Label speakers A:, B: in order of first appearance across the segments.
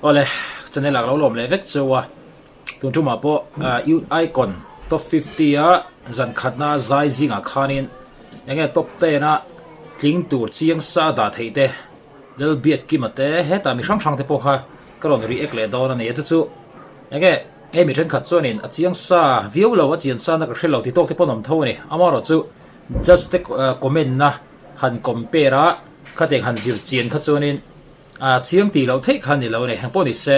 A: Awle, channel ah ka lo lawm leh vek cheu a, tun tumah pawh Youth Icon Top 50 a zan khatna zai zingah khanin enge top 10 a tling tur chiang sa dah theih te Lalbiakkima te hetah mi hrang hrang te pawh kha ka rawn react leh dawn a ni a, chu chu enge hei mi thenkhat chuanin a chiang sa viau lo a chian sa na ka hre lo ti tawk te pawh an awm tho a ni, amaherawhchu judge te comment na han compare a khatiang han zir chian kha chuanin a chiang tih loh theih kha a ni lo a ni. Engpawh ni se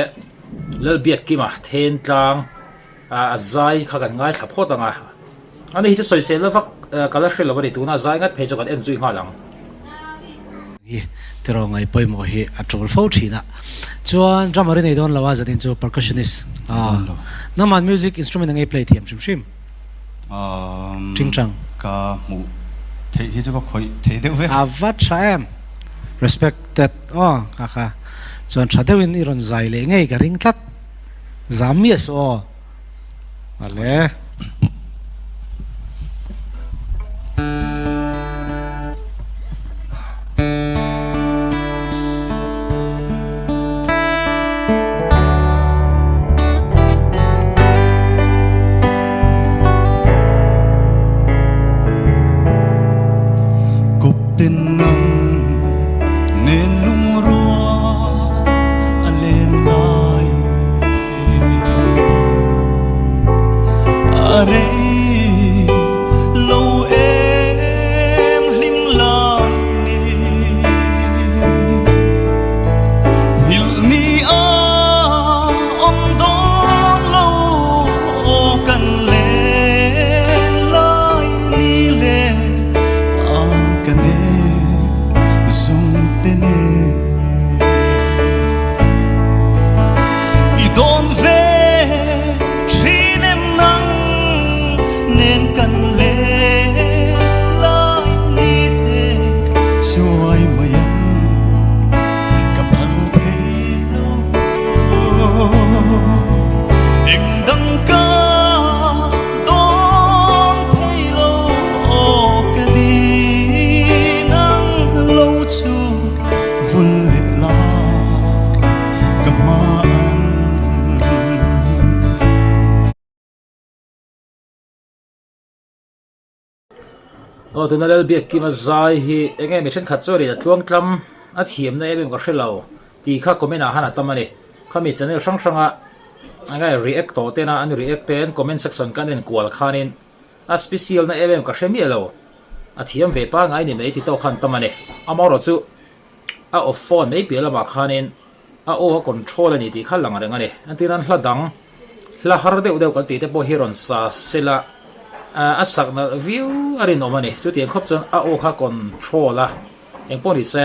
A: Lalbiakkima Thentlang a zai kha kan ngaithla phawt ang a, ani hi chu sawisel na vak ka la hre lo a ni, tuna zai ngat phei chu kan en zui nghal ang.
B: Hi tiraw ngai pawimawh hi a tul fo thin a, chuan drummer i nei dawn lo a zanin chu percussionist nangman music instrument a ngei play thiam hrim hrim. Tingtang.
C: Ka hmuh theih hi chu ka khawih thei deuh vek.
B: A va tha em. Respected aw ka kha chuan tha deuhin i rawn zai leh ngei ka ring tlat. Zam miah suh aw. Ale.
A: Aw tuna Lalbiakkima zai hi eng nge mi thenkhat chuan in a tluang tlam a thiamna em em ka hre lo tih kha comment ah han a tam a ni. Khami channel hrang hranga eng nge react tawh tena an react te an comment section kan en kual khanin a special na em em ka hre miah lo a thiam ve pangngai ni mai ti tawk khan tam a ni. Amaherawhchu a off phone mai piah lamah khanin a aw a control a ni tih kha lang reng a ni. Entir nan hla dang hla har deuh deuh kan tih te pawh hi rawn sa sela a sak nalh viau a rinawm a ni. Chutiang khawp chuan a aw kha control a engpawh ni se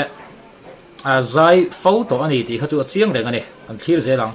A: a zai fo tawh a ni tih kha chu a chiang reng a ni. Kan thlir zel ang.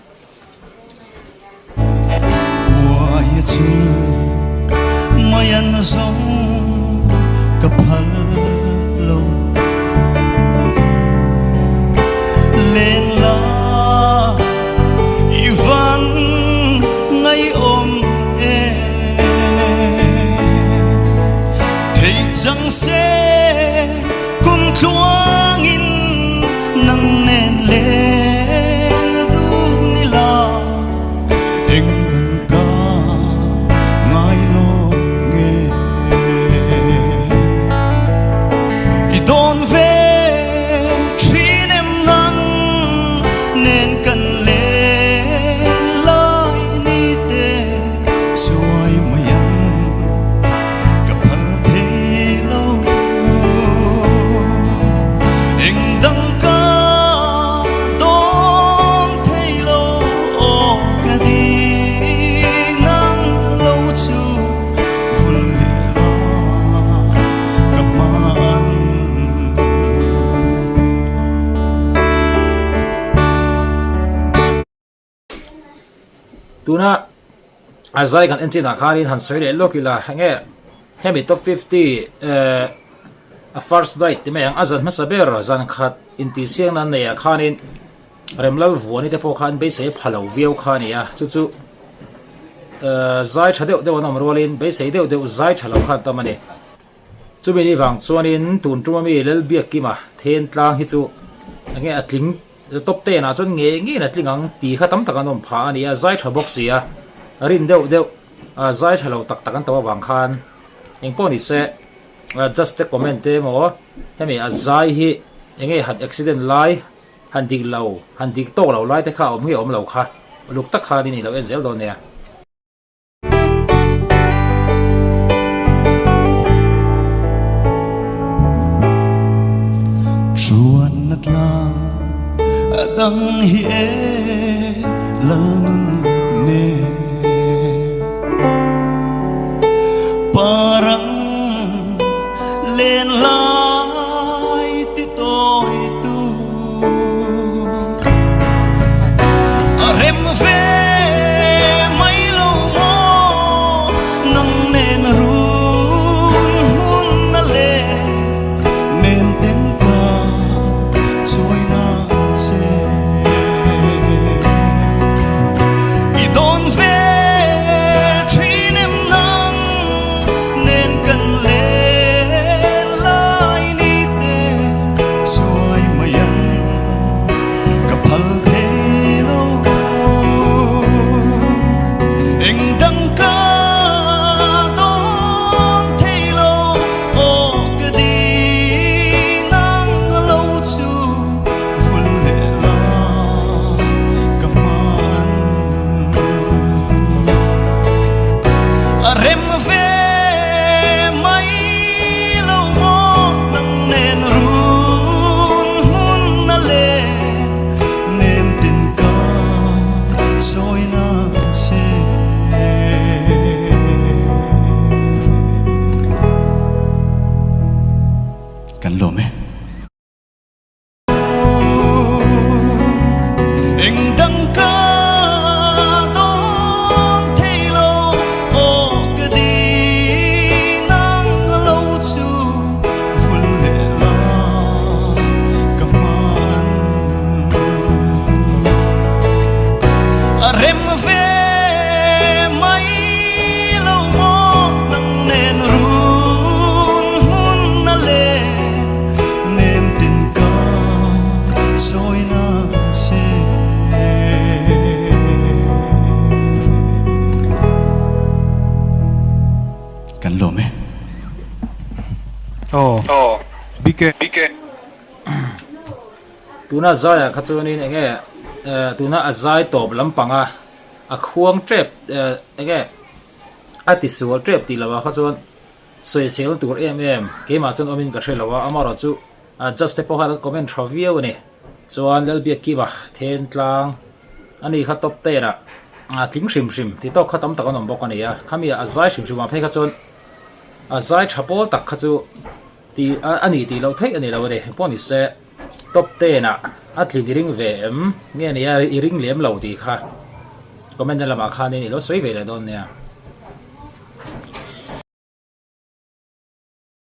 A: Tuna a zai kan en chinah khanin han sawi leh lawk ila enge hemi top 50 eh a first night ti mai ang a zan hmasa ber zan khat intihsiakna an neih ah khanin Remlal Vuani te pawh khan beisei a pha lo viau kha a ni a chu chu eh zai tha deuh deuh an awm rualin beisei deuh deuh zai tha lo khan tam a ni. Chumi ni vang chuanin tun tum ami Lalbiakkima Thentlang hi chu enge a tling. Top ten ah chuan ngei ngeiin a tling ang tih kha tam tak an awm phah a ni a, zai tha bawk si a, rin deuh deuh zai tha lo tak tak an tam avang khan engpawh ni se just te comment te emaw hemi a zai hi enge han accident lai han dik lo han dik tawk lo lai te kha a awm nge awm lo kha uluk tak khan in i lo en zel dawn nia.
C: Chuanna tlang a dang hi e Lalnun ne Parang len lai ti tawi tu A rem ve mai lo maw nang nen run hmun na le nem ten ka chawi na che I dawn ve thin em nang nen kan len lai ni te chuai mai ang ka phal thei lo eng dang ka dawn thei lo aw ka di nang lo chu vul leh la ka hman a rem ve mai lo maw nang nen run hmun na le nem tin ka sawi na che. Kan lawm e. Eng dang ka dawn thei lo aw ka di nang lo chu vul leh la ka hman a rem ve mai lo maw nang nen run hmun na le nem tin ka sawi na che. Kan lawm e.
D: Aw. Bik e.
A: Tuna zaiah kha chuanin enge tuna a zai tawp lampanga a khuang tep enge a tisual tep tih lovah kha chuan Sawisel tur em em, keimah chuan awmin ka hre lo a, amaherawh chu judge te pawh khan an comment tha viau a ni. Chuan Lalbiakkima then tlang a ni kha top ten ah tling hrim hrim ti tawk kha tam tak an awm bawk a ni a, khami a zai hrim hrim ah phei kha chuan a zai tha pawl tak kha chu ti a ni tih loh theih a ni lo a ni. Engpawh ni se top ten ah a tlin i ring ve em nge ni a i ring lem lo tih kha comment na lamah khanin i lo sawi ve leh dawn nia.